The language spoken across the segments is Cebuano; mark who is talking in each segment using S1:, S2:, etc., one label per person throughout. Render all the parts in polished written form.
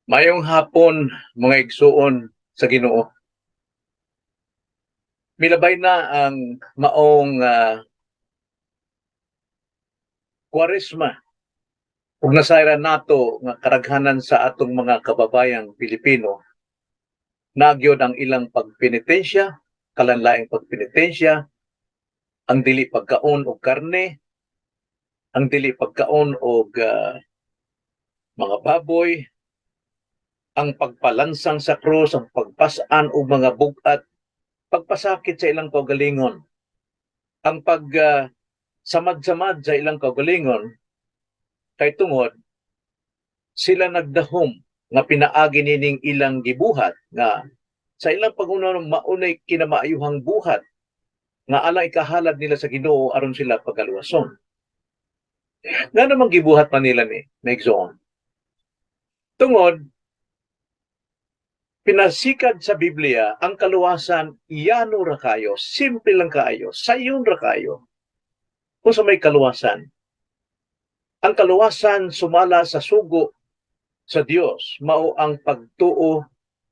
S1: Mayong hapon, mga igsuon sa Ginoo. Milabay na ang maong Kwaresma. Ug nasayran nato nga karaghanan sa atong mga kababayang Pilipino nagyod ang ilang pagpenitensya, kalanlaing pagpenitensya, ang dili pagkaon og karne, ang dili pagkaon og mga baboy, ang pagpalansang sa krus, ang pagpas-an og mga bug-at, pagpasakit sa ilang kaugalingon, ang pag samad-samad sa ilang kaugalingon, kay tungod sila nagdahom nga pinaagi nining ilang gibuhat nga sa ilang pag-una maunay kinamaayuhang buhat nga alang ikahalad nila sa Ginoo aron sila pagaluwason. Nga namang gibuhat man nila ni, mga igsoon? Tungod pinasikad sa Biblia ang kaluwasan, yano ra kayo, simple lang kaayo, sayon ra kayo. Kung sa may kaluwasan. Ang kaluwasan sumala sa sugo sa Dios mao ang pagtuo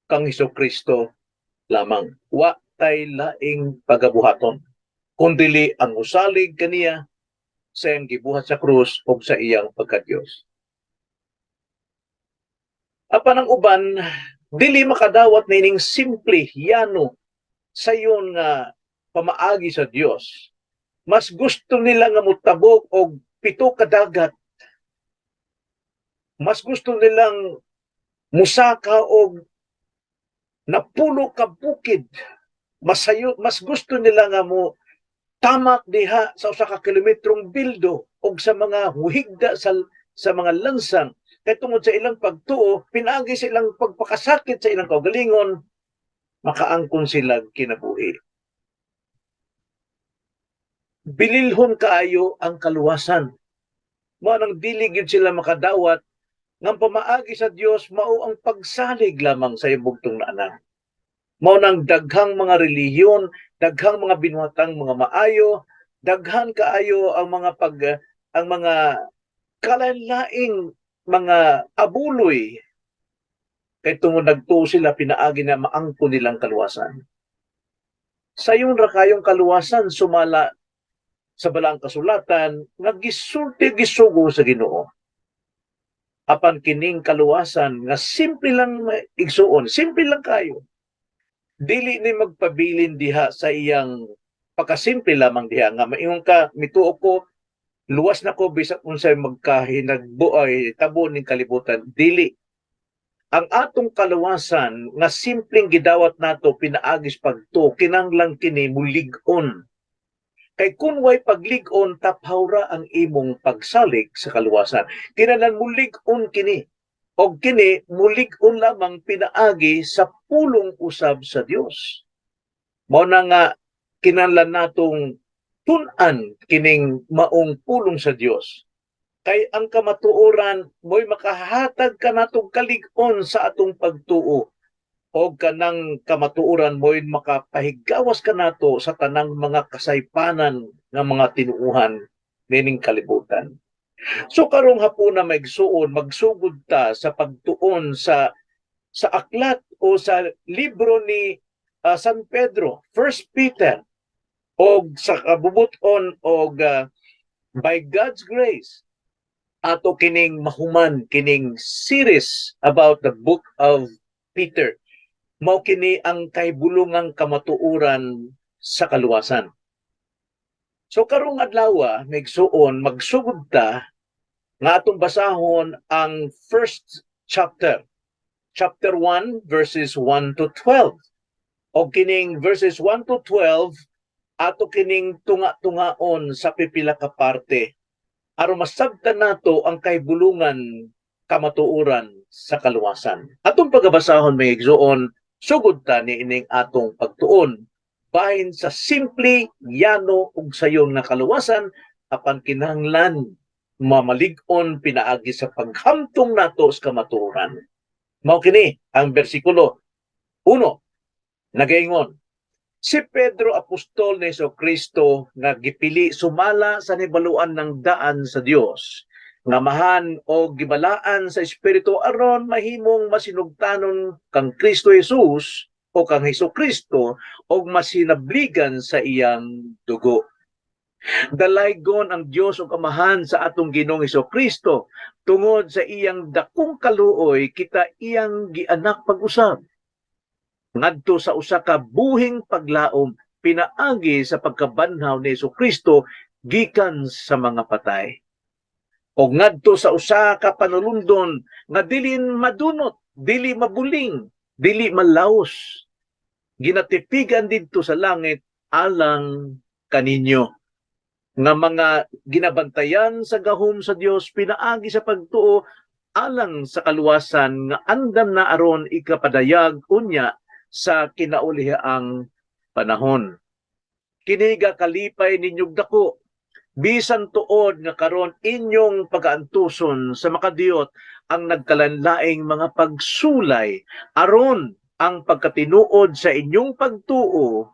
S1: kang Kristo lamang. Wa tay laing pagabuhaton kundili ang usalig kaniya sa iyang gibuhat sa krus ug sa iyang pagkadiyos. Apan ang uban dili makadawat nining simple, yano, sayon nga pamaagi sa Dios. Mas gusto nila nga mutabok og 7 ka dagat. Mas gusto nilang musaka og 10 ka bukid. Mas gusto nila nga mo tamak diha sa 1 ka kilometrong bildo og sa mga huhigda sa mga lansang kay tungod sa ilang pagtuo, pinaagi sa ilang pagpakasakit sa ilang kaugalingon, makaangkon sila kinabuhi. Bililhon kaayo ang kaluwasan. Mao nang dili gyud sila makadawat nga pamaagi sa Dios mao ang pagsalig lamang sa iyang bugtong na anak. Mao nang daghang mga relihiyon, daghang mga binuhatang mga maayo, daghan kaayo ang mga kalain-laing mga abuloy kay tungod nagtuo sila pinaagi na maangkon nilang kaluwasan. Sayon ra kayong kaluwasan sumala sa balaang kasulatan nga gisulti, gisugo sa Ginoo. Apan kining kaluwasan nga simple lang, igsuon, simple lang kayo. Dili ni magpabilin diha sa iyang pagkasimple lamang diha nga maingon ka, "Mituo ko, luwas na ko bisag unsay magkahinagbo ay tabo ning kalibutan." Dili. Ang atong kaluwasan nga simpleng gidawat nato pinaagi sa pagtuo, kinahanglan kini mulig-on. Kay kung way paglig-on, taphaw ra ang imong pagsalig sa kaluwasan. Kinahanglan mulig-on kini. Og kini mulig-on lamang pinaagi sa pulong usab sa Dios. Mao na nga kinahanglan natong tun-an kining maong pulong sa Dios. Kay ang kamatuoran mo'y makahatag kanatong kalig-on sa atong pagtuo o kanang kamatuoran mo'y makapahigawas kanato sa tanang mga kasaypanan nga mga tinuuhan nining kalibutan. So karong hapuna, mga igsuon, magsugod ta sa pagtuon sa aklat o sa libro ni San Pedro, First Peter, og sa kabubuton og by God's grace ato kining mahuman kining series about the book of Peter. Mao kini ang kahibulungang kamatuoran sa kaluwasan. So karong adlaw, mga igsuon, magsugod ta nga atong basahon ang first chapter. Chapter 1 verses 1 to 12. O kining verses 1 to 12, ato kining tunga-tungaon sa pipila ka parte aron masabtan nato ang kahibulungan kamatuoran sa kaluwasan. Atong pagabasahon, mga igsuon, sugod ta ni ining atong pagtuon bahin sa simple, yano ug sayon nga kaluwasan apan kinahanglan mamalig-on pinaagi sa paghamtong nato sa kamatuoran. Mao kini ang bersikulo 1, nagaingon, "Si Pedro, apostol ni Kristo nga gipili sumala sa nibaluan ng daan sa Dios Ngamahan o gibalaan sa Espiritu aron mahimong masinugtanon kang Kristo Jesus o kang Hesus Kristo og masinabligan sa iyang dugo. Dalaygon ang Dios ug Amahan sa atong Ginoong Hesus Kristo. Tungod sa iyang dakong kaluoy, kita iyang gianak pag-usab ngadto sa usa ka buhing paglaom pinaagi sa pagkabanhaw ni Hesus Kristo gikan sa mga patay, o ngadto sa usa ka panulundon nga dili madunot, dili mabuling, dili malaos, ginatipigan didto sa langit alang kaninyo nga mga ginabantayan sa gahom sa Dios pinaagi sa pagtuo alang sa kaluwasan nga andam na aron ikapadayag unya sa kinaulihaang panahon. Kini kalipay ninyog dako bisan tuod nga karon inyong pagaantuson sa makadiyot ang nagkalanlaing mga pagsulay, aron ang pagkatinuod sa inyong pagtuo,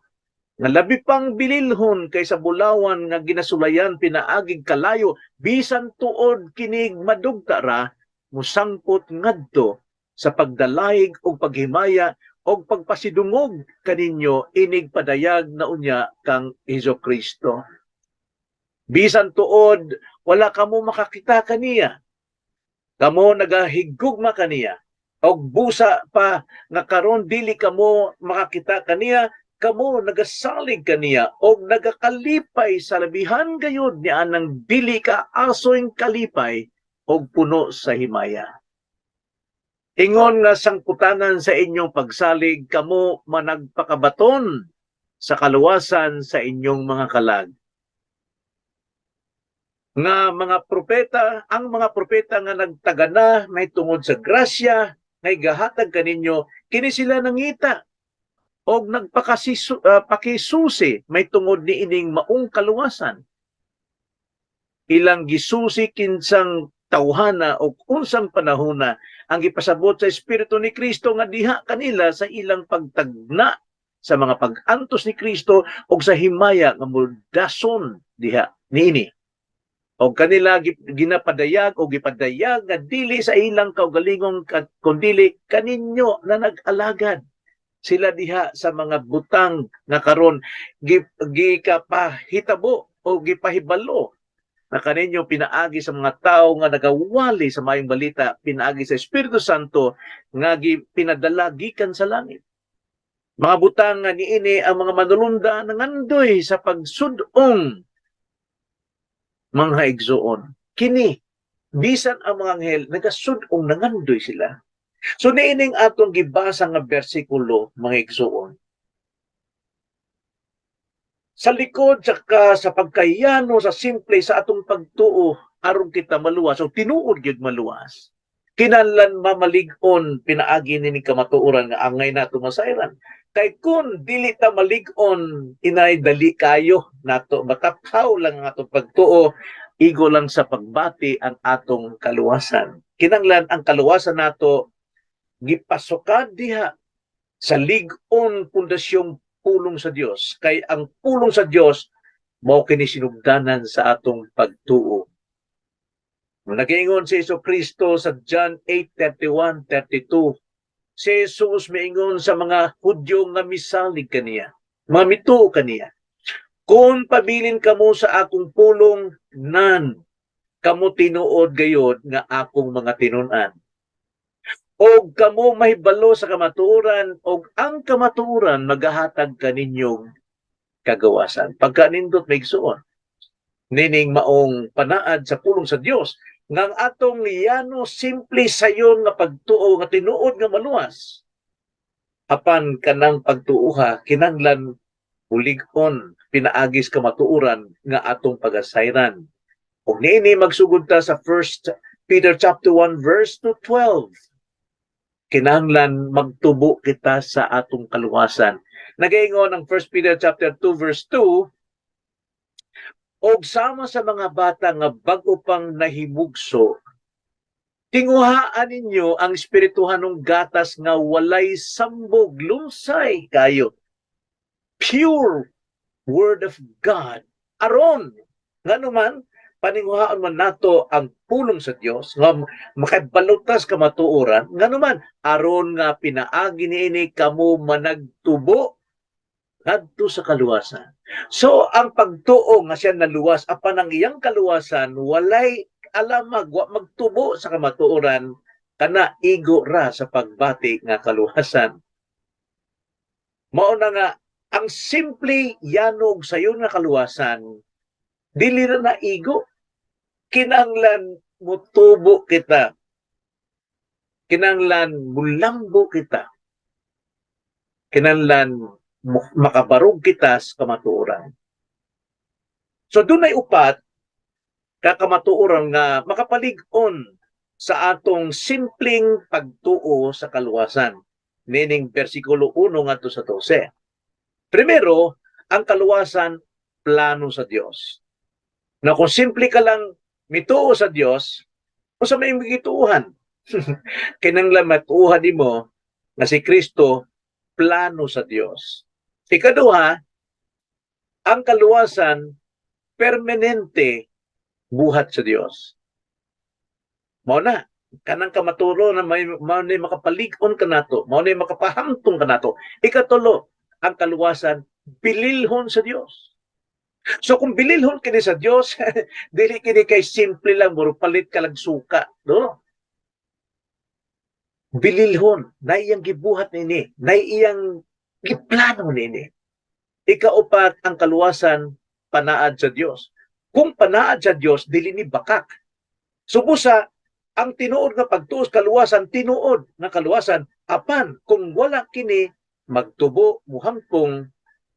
S1: nga labi pang bililhon kaysa bulawan nga ginasulayan pinaagig kalayo, bisan tuod kinig madugta ra, musangpot ngadto sa pagdalayg ug paghimaya og pagpasidungog kaninyo inig padayag na unya kang Hesus Kristo. Bisan tuod wala kamo makakita kaniya, kamo nagahigugma kaniya. Og busa pa nga karon dili kamo makakita kaniya, kamo nagasalig kaniya og nagakalipay sa labihan gayud ni anang dili ka asoing kalipay og puno sa himaya. Ingon nga sangputanan sa inyong pagsalig, kamo managpakabaton sa kaluwasan sa inyong mga kalag. Nga mga propeta, ang mga propeta nga nagtagana may tungod sa grasya nga gahatag kaninyo, kini sila nangita og nagpakisusi may tungod ni ining maong kaluwasan. Ilang gisusi kinsang tawhana o unsang panahona ang gipasabot sa Espiritu ni Kristo nga diha kanila sa ilang pagtagna sa mga pag-antos ni Kristo og sa himaya nga mudason diha niini. Og kanila ginapadayag o gipadayag nga dili sa ilang kaugalingong kundili kaninyo na nag-alagad sila diha sa mga butang nga karon gikapahitabo o gipahibalo na kaninyo pinaagi sa mga tao nga nagawali sa maayong balita pinaagi sa Espiritu Santo nga pinadala gikan sa langit. Mga butang nga niini ang mga manulunda nangandoy sa pagsudong, mga igsuon. Kini bisan ang mga anghel nagasudong, nangandoy sila. So niining atong gibasa nga bersikulo, mga igsuon, sa likod sa sa pagkayano sa simple sa atong pagtuo aron kita maluwas o tinuod gyud maluwas, kinahanglan mamalig-on pinaagi ni kamatuoran nga angay nato masayran, kay kun dili ta malig-on, inay dali kayo nato mataphaw lang ang atong pagtuo, igo lang sa pagbati ang atong kaluwasan. Kinahanglan ang kaluwasan nato gipasukad diha sa lig-on pundasyong pulong sa Dios, kay ang pulong sa Dios mao kini sinugdanan sa atong pagtuo. Nagaingon si Hesus Kristo sa John 8:31, 32. Si Jesus miingon sa mga Hudyo nga misalig kaniya, mga mituo kaniya, "Kung pabilin kamo sa akong pulong, nan kamo tinuod gayod nga akong mga tinun-an. Og kamo mahibalo sa kamatuoran, og ang kamatuoran magahatag kaninyong kagawasan." Pagkanindot, may igsuon, nining maong panaad sa pulong sa Dios nga ang atong yano simple sayon nga pagtuo nga tinuod nga maluwas. Apan kanang pagtuoha kinahanglan bulig-on pinaagis kamatuoran nga atong pagasayran. Ug niini magsugod ta sa 1 Peter chapter 1 verse to 12. Kinahanglan magtubo kita sa atong kaluwasan. Nagaingon ang 1 Peter chapter 2 verse 2, "Og sama sa mga bata nga bag-o pang nahimugso, tinguhaan ninyo ang espirituhanong gatas nga walay sambog, lumsay kayo. Pure word of God. Aron, ngano man, Paninguhaon man nato ang pulong sa Dios nga makabalo tas kamatuoran. Ngano man? Aron nga pinaagi niini kamo managtubo ngadto sa kaluwasan. So ang pagtuo nga siya naluwas, apan ang iyang kaluwasan walay alamag, wa magtubo sa kamatuoran, kana igo ra sa pagbati nga kaluwasan. Mao na nga ang simple yanog sayon nga kaluwasan, dili ra na igo. Kinahanglan mutubo kita, kinahanglan mulambo kita, kinahanglan makabarog kita sa kamatuoran. So dunay upat ka kamatuoran nga makapalig-on sa atong simpleng pagtuo sa kaluwasan nining bersikulo 1 ngadto sa 12. Primero, ang kaluwasan, plano sa Dios. Na kung simple ka lang mituo sa Dios, unsa may imong gituohan? Kinahanglan matuohan nimo nga si Kristo, plano sa Dios. Ikaduha, ang kaluwasan, permanente buhat sa Dios. Mao na kanang kamaturo na may mao na makapalig-on kanato, mao na makapahamtong kanato. Ikatulo, ang kaluwasan, bililhon sa Dios. So kung bililhon kini sa Dios, dili kini kay simple lang, muro palit ka lang suka, no? Bililhon, na iyang gibuhat nini, na iyang giplano nini. Ikaupat, ang kaluwasan, panaad sa Dios. Kung panaad sa Dios, dili ni bakak. Subusa, ang tinuod nga pagtuos kaluwasan, tinuod nga kaluwasan, apan kung wala kini magtubo, muhampong,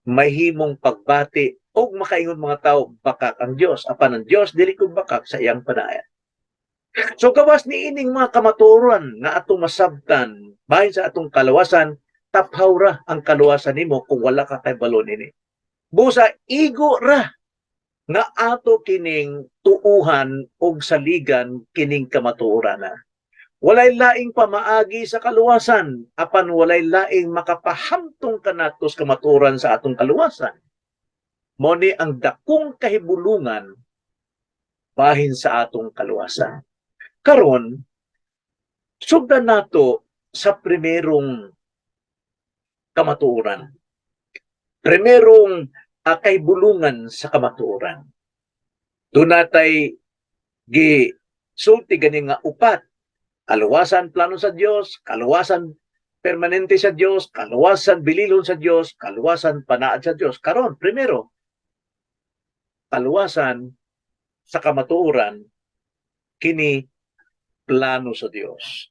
S1: mahimong pagbati og makaingon mga tao, bakak ang Dios. Apan ang Dios dili ko bakak sa iyang panaad. So gawas ni ining mga kamatuoran nga atong masabtan bahin sa atong kaluwasan, taphaw ra ang kaluwasan nimo kung wala ka kabalo nini. Busa igo ra nga ato kining tuuhan og saligan kining kamatuoran na. Walay laing pamaagi sa kaluwasan, apan walay laing makapahamtong kanato sa kamatuoran sa atong kaluwasan. Mao ni ang dakong kahibulungan bahin sa atong kaluwasan. Karon, sugdan nato sa primerong kamatuoran. Primerong kahibulungan sa kamatuoran. Doon natay gi sulti gani nga upat. Kaluwasan, plano sa Dios, kaluwasan, permanente sa Dios, kaluwasan, bililhon sa Dios, kaluwasan, panaad sa Dios. Karon, primero, kaluwasan sa kamatuoran kini plano sa Dios.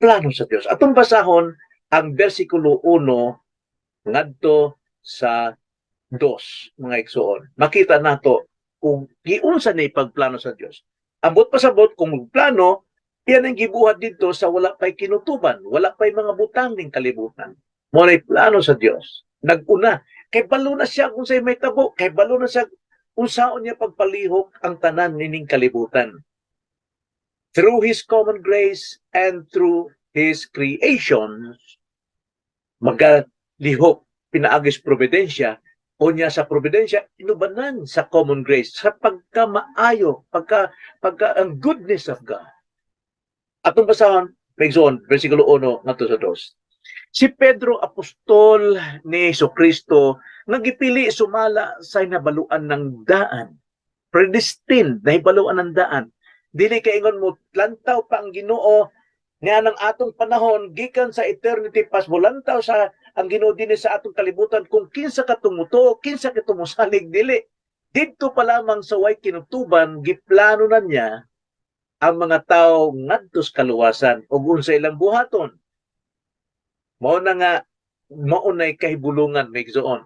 S1: Plano sa Dios. Atong basahon ang bersikulo 1 ngadto sa 2, mga igsoon. Makita nato kung giunsa ni pagplano sa Dios. Ambot pasabot, kung magplano, iyan ang gibuhat dito sa wala pa'y kinutuban, wala pa'y mga butang ning kalibutan. Mao na'y plano sa Dios. Nag-una, kay balo na siya kung sa'y may tabo, kay balo na siya kung saon niya pagpalihok ang tanan nining kalibutan. Through His common grace and through His creations, magalihok pinaagis providensya, o niya sa providensya, inubanan sa common grace, sa pagkamaayo, pagka ang goodness of God. Atong basahon, Megson, versikulo 1 ngadto sa 2. Si Pedro, apostol ni Kristo, nga gipili sumala sa nabaluan ng daan. Predestined, nahibaluan ng daan. Dili kay ingon mo, lantaw pa ang Ginoo niya ng atong panahon, gikan sa eternity past, molantaw sa ang Ginoo dinhi sa atong kalibutan kung kinsa ka tumutuo, kinsa ka tumusalig, dili. Didto pa lamang sa way kinutuban, giplano na niya ang mga tao ngadto sa kaluwasan ug unsa ilang buhaton. Mao na nga mao nay kahibulungan, migsoon.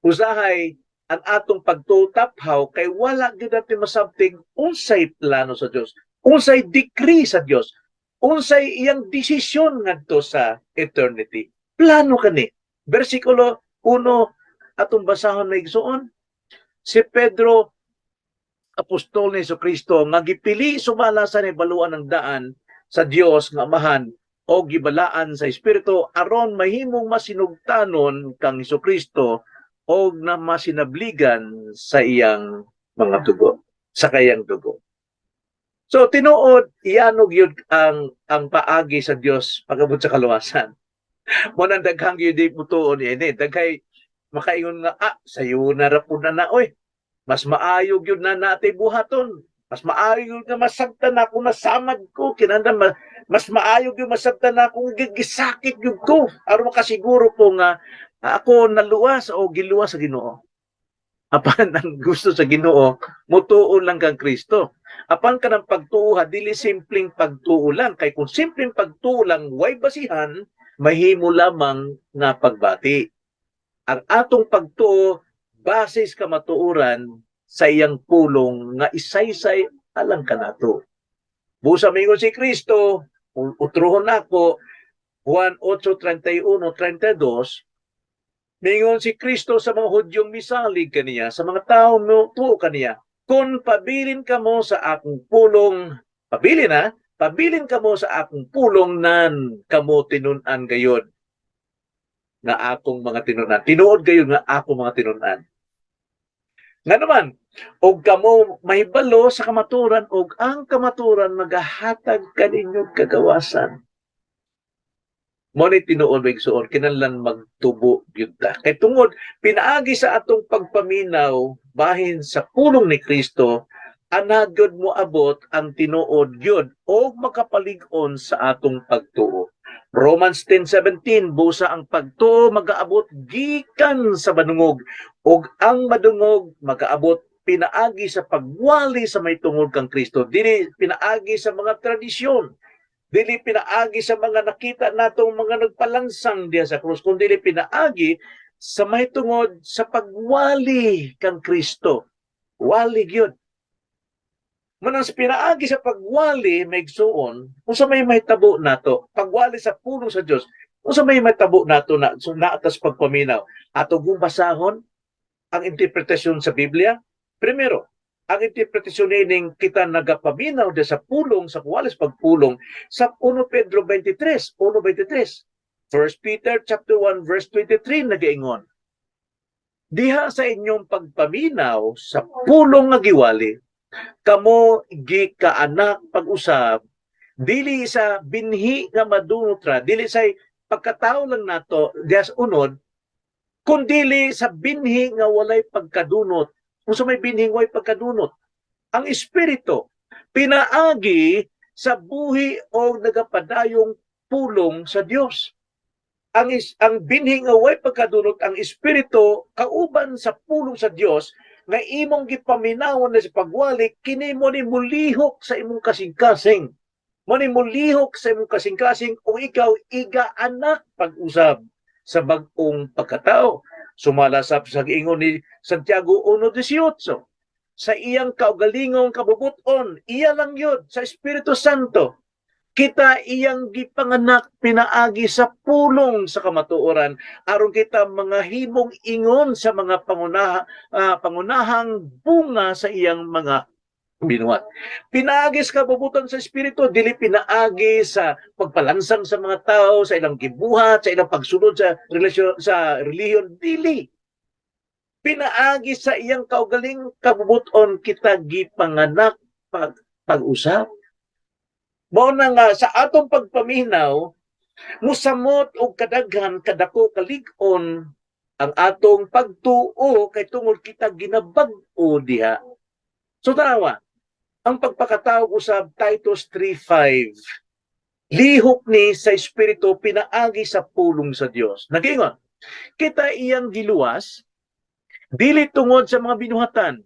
S1: Usahay ang atong pagtutaphaw kay wala gyud natin masabting unsay plano sa Dios, unsay decree sa Dios, unsay iyang desisyon ngadto sa eternity. Plano kani. Bersikulo 1, atong basahon, migsoon. Si Pedro, apostol ni Kristo nga gipili sumala sa nahibaluan ng daan sa Dios nga Amahan o gibalaan sa Espiritu aron mahimong masinugtanon kang Kristo og na masinabligan sa iyang mga dugo. Sa kanyang dugo. So tinuod, iyanog yun ang paagi sa Dios pag-abot sa kaluwasan. Mao nang daghang gyud di mutuo niini. Daghay makaingon nga, "Ah, sayo na ra pud na na oy. Mas maayo gyud na natay buhaton. Mas maayo gyud nga masagtan ako, nasamad ko kinahanglan mas maayo gyud masagtan ako, gisakit gyud ko aron makasiguro ko nga ako naluwas o giluwas sa Ginoo." Apan ang gusto sa Ginoo, mutuo lang kang Kristo. Apan kanang pagtuo ha, dili simpleng pagtuo lang, kay kung simpleng pagtuo lang way basihan, mahimo lamang nga pagbati. Ang atong pagtuo base sa kamatuoran sa iyang pulong nga isaysay alang kanato. Busa mingon si Kristo, utruhon nako, Juan 8:31, 32, mingon si Kristo sa mga Hudyong misalig kaniya, sa mga tao mo tuo kaniya, "Kung pabilin kamo sa akong pulong," pabilin ha, "pabilin kamo sa akong pulong, nan kamo tinun-an gayod nga akong mga tinun-an. Tinuod gayod nga akong mga tinun-an." Nga naman, "Og kamo mahibalo sa kamaturan, og ang kamaturan magahatag kaninyo kagawasan." Mo ni tinuod, mga igsoon, kinahanglan magtubo gyud ta. Kay tungod pinaagi sa atong pagpaminaw bahin sa pulong ni Kristo, ana gyud mo abot ang tinuod gyud og makapalig-on sa atong pagtuo. Romans 10:17, busa ang pagtuo magaabot gikan sa madungog, ug ang madungog magaabot pinaagi sa pagwali sa may tungod kang Kristo. Dili pinaagi sa mga tradisyon, dili pinaagi sa mga nakita natong mga nagpalansang diya sa krus, kundi pinaagi sa mahitungod sa pagwali kang Kristo. Wali gyud. Manang sa pinaagi sa pagwali, mga igsuon, unsa may mahitabo nato? Pagwali sa pulong sa Dios, unsa may mahitabo nato na so naatas pagpaminaw? Ato kung basahon ang interpretasyon sa Biblia. Primero, ang interpretasyon nining kita nagapaminaw de sa pulong sa kuwalis pagpulong sa 1 Pedro 23, 1:23. 1 Peter chapter 1 verse 23 nagaingon, "Diha sa inyong pagpaminaw sa pulong nga giwali, kamo gikaanak pag-usab, dili sa binhi nga madunot ra, dili sa pagkatao lang nato diha sa unod, kundili sa binhi nga walay pagkadunot." Unsa may binhi nga walay pagkadunot? Ang espiritu, pinaagi sa buhi o nagapadayong pulong sa Dios. Ang binhi nga way pagkadunot, ang espiritu kauban sa pulong sa Dios nga imong gipaminawon na sa pagwali, kini mo ni mulihok sa imong kasing-kasing. Mo ni mulihok sa imong kasing-kasing kung ikaw iga anak pag-usab sa bag-ong pagkatao. Sumala sa giingon ni Santiago 1:18, sa iyang kaugalingong kabubuton, iya lang yun, sa Espiritu Santo, kita iyang gipanganak pinaagi sa pulong sa kamatuoran aron kita mga himong ingon sa mga pangunahang bunga sa iyang mga binuhat. Pinaagi sa kabubuton sa Espiritu, dili pinaagi sa pagpalansang sa mga tao, sa ilang gibuhat, sa ilang pagsunod sa relasyon sa relihiyon, dili. Pinaagi sa iyang kaugaling kabubuton kita gipanganak pag-usap. Mao na nga sa atong pagpaminaw, musamot og kadaghan, kadako, kalig-on ang atong pagtuo kay tungod kita ginabag-o diha. So tanawa, ang pagpakatao usab, Titus 3:5. Lihok ni sa Espiritu pinaagi sa pulong sa Dios. Nagingon, "Kita iyang giluwas dili tungod sa mga binuhatan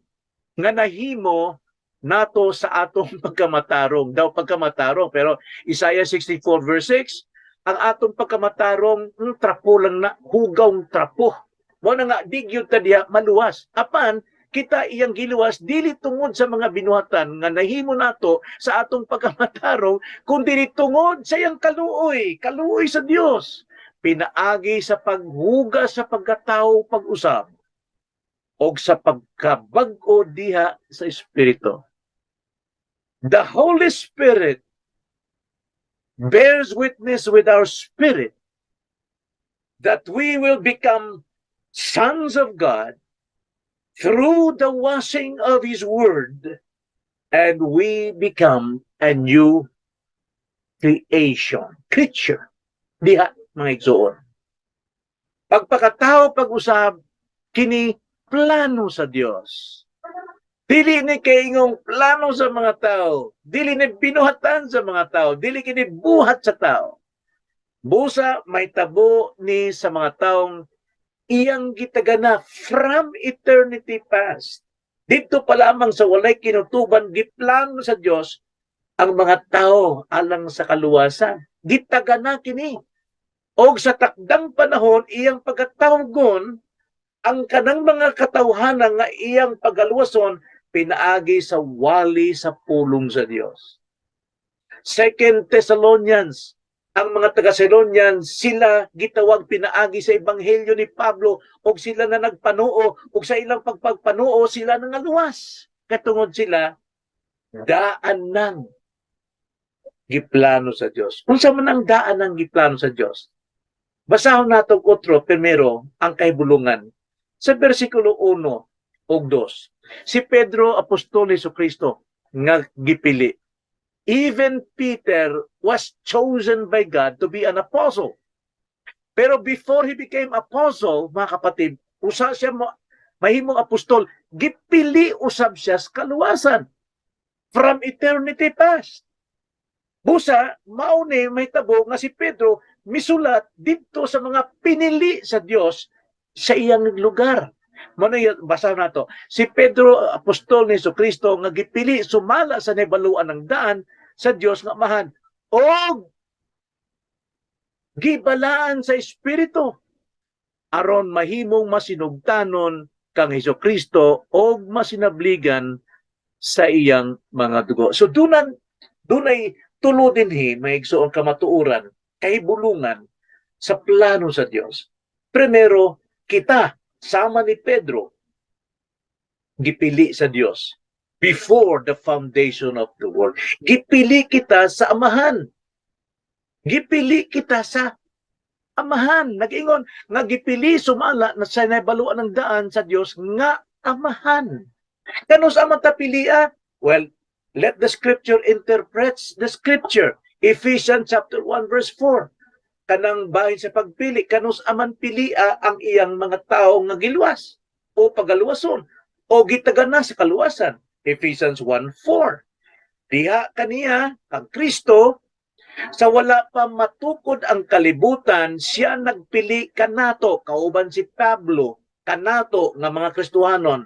S1: nga nahimo nato sa atong pagkamatarong." Daw pagkamatarong, pero Isaiah 64 verse 6, ang atong pagkamatarong, trapo lang na, hugaw trapo. Mo na nga di gyud ta diha maluwas. Apan kita iyang giluwas dili tungod sa mga binuhatan nga nahimo nato sa atong pagkamatarong, kundi tungod sa iyang kaluoy, kaluoy sa Dios pinaagi sa paghugas sa pagkatao pag-usab og sa pagkabag-o diha sa Espiritu. The Holy Spirit bears witness with our spirit that we will become sons of God through the washing of His Word. And we become a new creation, creature. Diha, mga igsoon. Pagpakatao pag-usab, kini plano sa Dios. Dili ni kaingong plano sa mga tao. Dili ni binuhatan sa mga tao. Dili kini buhat sa tao. Busa may tabo ni sa mga taong iyang gitagana from eternity past. Dito pa lamang sa walay kinutuban, giplano sa Dios ang mga tao alang sa kaluwasan. Gitagana kini. Og sa takdang panahon, iyang pagkatawgon ang kanang mga katawhanan nga iyang pagaluwason pinaagi sa wali sa pulong sa Dios. Second Thessalonians, ang mga taga-Thessalonians, sila gitawag pinaagi sa ebanghelyo ni Pablo og sila na nagpanuo, og sa ilang pagpagpanuo sila nangaluwas. Katungod sila daan nang giplano sa Dios. Unsa man ang daan ng giplano sa Dios? Basahon nato otro primero ang kahibulungan sa bersikulo 1 ug 2. Si Pedro, apostol ni Kristo nga gipili. Even Peter was chosen by God to be an apostle. Pero before he became apostle, mga kapatid, usa siya mo mahimong apostol, gipili usab siya sa kaluwasan from eternity past. Busa, mao ni mahitabo nga si Pedro misulat didto sa mga pinili sa Dios sa iyang lugar. Mao na basa nato. Si Pedro, apostol ni Kristo nga gipili sumala sa nahibaluan ng daan sa Dios nga Amahan og gibalaan sa Espiritu aron mahimong masinugtanon kang Kristo og masinabligan sa iyang mga dugo. So dunay tulo dinhi, mga igsoon, kamatuoran, kahibulungan sa plano sa Dios. Primero, kita sama ni Pedro gipili sa Dios before the foundation of the world. Gipili kita sa Amahan. Gipili kita sa Amahan. Nag-ingon nga gipili sumala na sa nabaluan ng daan sa Dios nga Amahan. Kanus-a man ta pilia? Well, let the scripture interprets the scripture. Ephesians chapter 1 verse 4. Kanang bahin sa pagpili, kanus-a man pilia ang iyang mga tao nga giluwas o pagaluwason o gitagana sa kaluwasan. Ephesians 1:4. Diha kaniya ang Kristo, sa wala pa matukod ang kalibutan, siya nagpili kanato kauban si Pablo, kanato nga mga Kristohanon,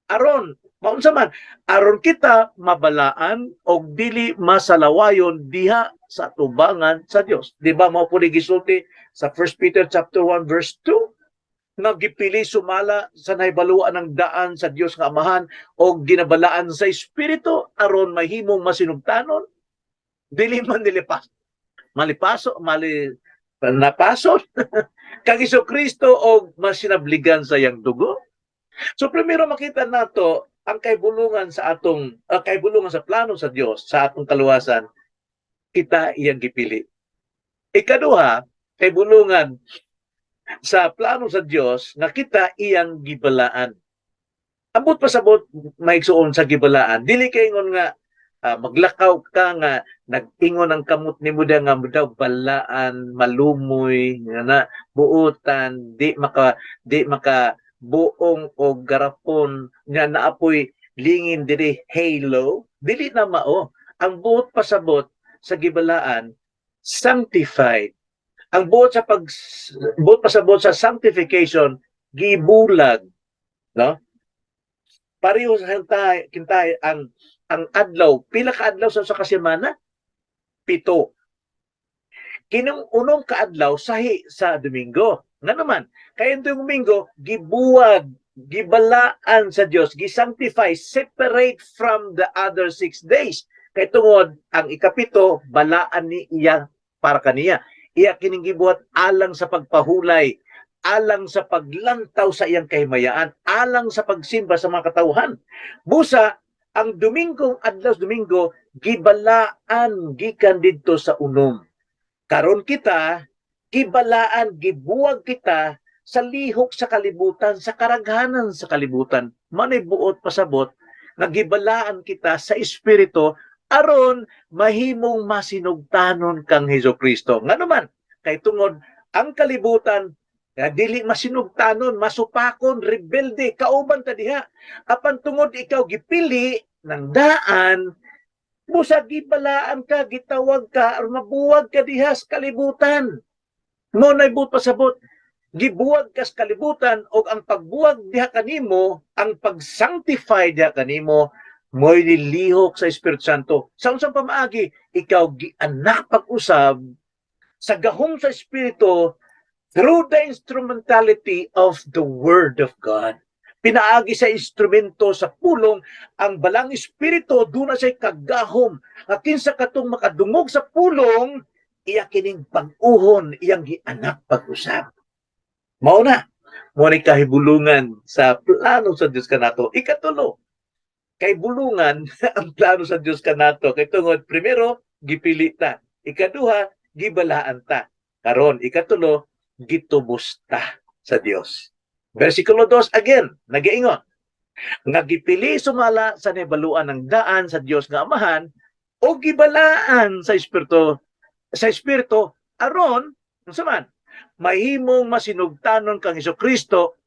S1: aron maunsa man, aron kita mabalaan og dili masalawayon diha sa tubangan sa Dios. Di ba mao pud gisulti sa 1 Peter chapter 1 verse 2 nga gipili sumala sa nahibaluan ng daan sa Dios nga Amahan o ginabalaan sa Espiritu aron mahimong masinugtanon, dili man nilipas malipaso mali napaso kang Kristo og masinabligan sa iyang dugo? So primero, makita nato ang kahibulungan sa atong kahibulungan sa plano sa Dios sa atong kaluwasan: kita iyang gipili. Ikaduha, kahibulungan sa plano sa Dios nga kita iyang gibalaan. Ambot pasabot, mga igsoon, sa gibalaan. Dili kay ingon nga maglakaw ka nga nag-ingon ang kamot nimo da nga daw balaan, malumoy, nga na buotan, di maka buong o garapon nga naapoy lingin diri, halo, dili na mao. Ang buot pasabot sa gibalaan, sanctified. Ang buot pasabot sa sanctification, gibulag, no? Pareho sa kintay, kintay ang adlaw, pila ka adlaw sa kasemana? 7. Kinong unong kaadlaw sahi sa Domingo. Nga naman, kay yung Domingo, gibuwag, gibalaan sa Dios, gisanctify, separate from the other 6 days. Kay tungod, ang ikapito, balaan ni iya para kaniya. Iya kining gibuhat alang sa pagpahulay, alang sa paglantaw sa iyang kahimayaan, alang sa pagsimba sa mga katawhan. Busa, ang Domingong adlaw sa Domingo, gibalaan gikan didto sa 6. Karon kita, gibalaan, gibuwag kita sa lihok sa kalibutan, sa karaghanan sa kalibutan. Manay buot pasabot Nga gibalaan kita sa Espiritu aron mahimong masinugtanon kang Hesus Kristo. Ngano man, kay tungod ang kalibutan nga dili masinugtanon, masupakon, rebelde, kauban ta diha. Apan tungod ikaw gipili ng daan, busa gibalaan ka, gitawag ka, aron mabuwag ka diha sa kalibutan. Mao na'y buot pasabot, gibuwag ka sa kalibutan og ang pagbuwag diha kanimo, ang pag-sanctify diha kanimo, mo'y nilihok sa Espiritu Santo. Sa unsang pamaagi, ikaw gianak pag-usab sa gahom sa Espiritu through the instrumentality of the Word of God. Pinaagi sa instrumento sa pulong, ang Balaang Espiritu duna siya'y kagahom. Nga kinsa katong makadungog sa pulong, iya kining bag-uhon, iyang gianak pag-usab. Mao na, mao ni kahibulungan sa plano sa Dios kanato. Ikatulo, kahibulungan ang plano sa Dios kanato. Kay tungod, primero, gipili ta. Ikaduha, gibalaan ta. Karon, ikatulo, gitubos ta sa Dios. Versikulo 2 again, nagaingon nga gipili sumala sa nahibaluan ng daan sa Dios nga Amahan o gibalaan sa Espiritu aron unsa man mahimong masinugtanon kang Kristo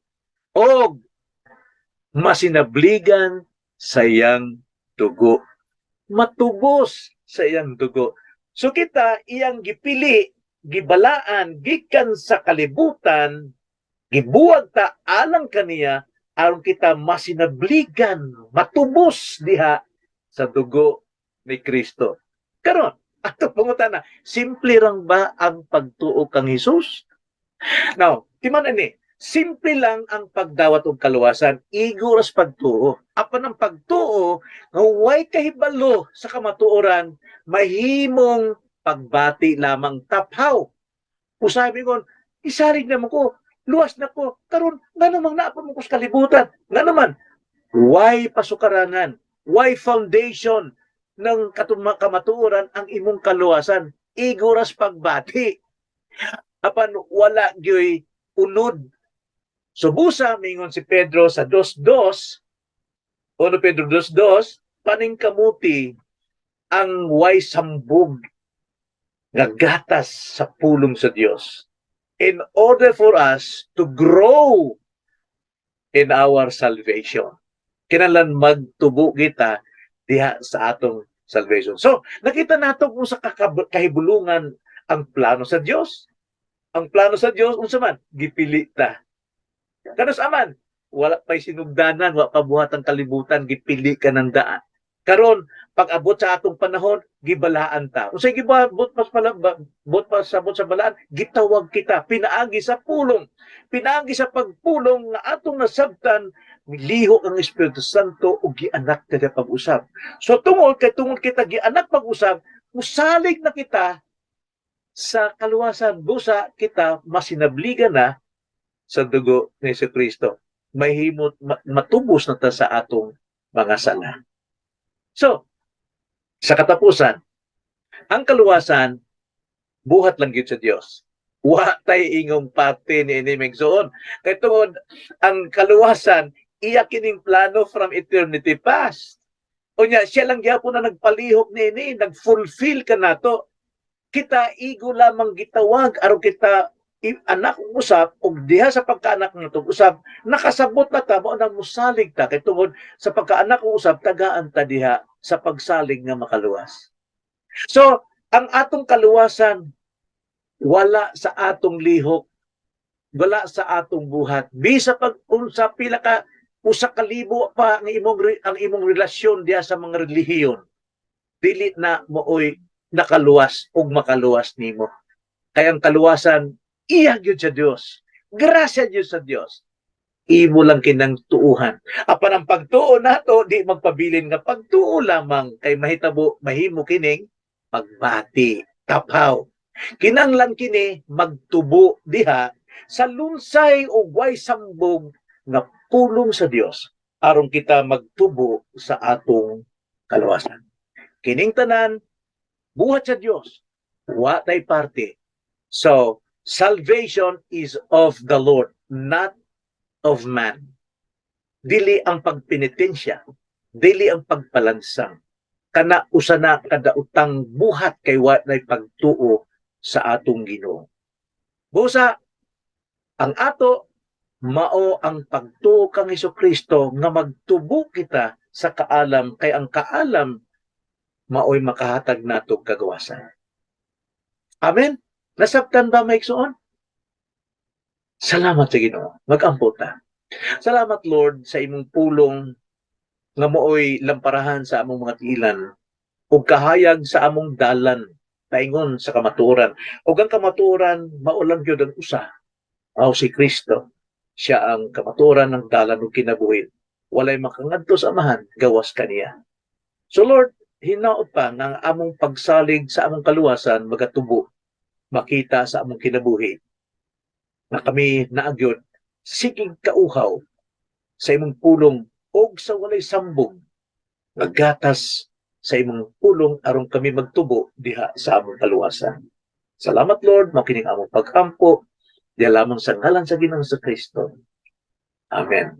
S1: og masinabligan sa iyang dugo, matubos sa iyang dugo. So kita iyang gipili, gibalaan gikan sa kalibutan, gibuwag ta alang kaniya aron kita masinabligan, matubos diha sa dugo ni Kristo. Karon, ato pangutana, simple rang ba ang pagtuo kang Hesus? Now, timan ani, simple lang ang pagdawat og kaluwasan, igo ras pagtuo. Apan ang pagtuo nga way kahibalo sa kamatuoran, mahimong pagbati lamang, taphaw. Usahay kon, isalig naman ko, luwas na ko, karon ngano mang naa pa man ko sa kalibutan? Ngano man, way pasukaranan, way foundation ng kamatuoran ang imong kaluwasan? Igo ras pagbati. Apan wala gyoy unod. So busa mingon si Pedro sa 2.2, 1 Pedro 2.2, paningkamuti ang way sambog nga gatas sa pulong sa Dios in order for us to grow in our salvation. Kinahanglan magtubo kita diha sa atong salvation. So, nakita nato kung sa kahibulungan ang plano sa Dios. Ang plano sa Dios unsa man? Gipili ta. Kanus-a man, wala pa'y sinugdanan, wa pa buhat ang kalibutan, gipili ka ng daan. Karon, pag abot sa atong panahon, gibalaan ta. Unsay gibabot pas pala bot pa sabot sa balaan, gitawag kita pinaagi sa pulong. Pinaagi sa pagpulong nga atong nasabtan, milihok ang Espiritu Santo ug gianak ta pag-usab. So tungod kay tungod kita gianak pag-usab, musalig na kita sa kaluwasan, busa kita masinabligan na sa dugo ni Hesus Kristo. Mahimot matubos na ta sa atong mga sala. So, sa katapusan, ang kaluwasan buhat lang gyud sa Dios. Wa tay ingong parte ni ini, igsoon. Kay tungod ang kaluwasan iya kining plano from eternity past. Unya siya lang gyapon na nagpalihok niini, nag-fulfill kanato. Kita igo lamang gitawag aron kita anak usab ug diha sa pagkaanak natong usab nakasabot na ta, mao nang musalig ta kay tungod sa pagkaanak usab tagaan ta diha sa pagsalig nga makaluwas. So, ang atong kaluwasan wala sa atong lihok, wala sa atong buhat. Bisa pag unsa pila ka 1,000 pa ang imong relasyon diha sa mga relihiyon, dili na mooy nakaluwas ug makaluwas nimo. Kay ang kaluwasan iya gyud sa Dios. Grasya gyud sa Dios. Imo lang kinang tuuhan. Apan ang pagtuo nato di magpabilin nga pagtuo lamang kay mahitabo mahimo kining pagbati, taphaw. Kinanglan kini magtubo diha sa lunsay o way sambog nga pulong sa Dios aron kita magtubo sa atong kaluwasan. Kining tanan buhat sa Dios, wa tay parte. So, salvation is of the Lord, not of man. Dili ang pagpenitensya. Dili ang pagpalansang. Kana usa na kadaotang buhat kay wa nay pagtuo sa atong Ginoo. Busa ang ato mao ang pagtuo kang Kristo nga magtubo kita sa kaalam, kay ang kaalam maoy makahatag nato kagawasan. Amen. Nasabtan ba, mga igsoon? Salamat sa Ginoo. Magampo ta. Salamat, Lord, sa imong pulong nga maoy lamparahan sa among mga tiilan ug kahayag sa among dalan paingon sa kamatuoran. Ug ang kamatuoran mao lang gyud ang usa. Aw si Kristo. Siya ang kamatuoran ng dalan ug kinabuhi. Walay makangadto sa Amahan gawas kaniya. So Lord, hinaot pa nga ang among pagsalig sa among kaluwasan magatubo, makita sa among kinabuhi na kami naa gyud sigig kauhaw sa imong pulong og sa walay sambog nga gatas sa imong pulong aron kami magtubo diha sa among kaluwasan. Salamat, Lord, mao kining among pag-ampo diha lamang sa ngalan sa Ginoong sa Kristo. Amen.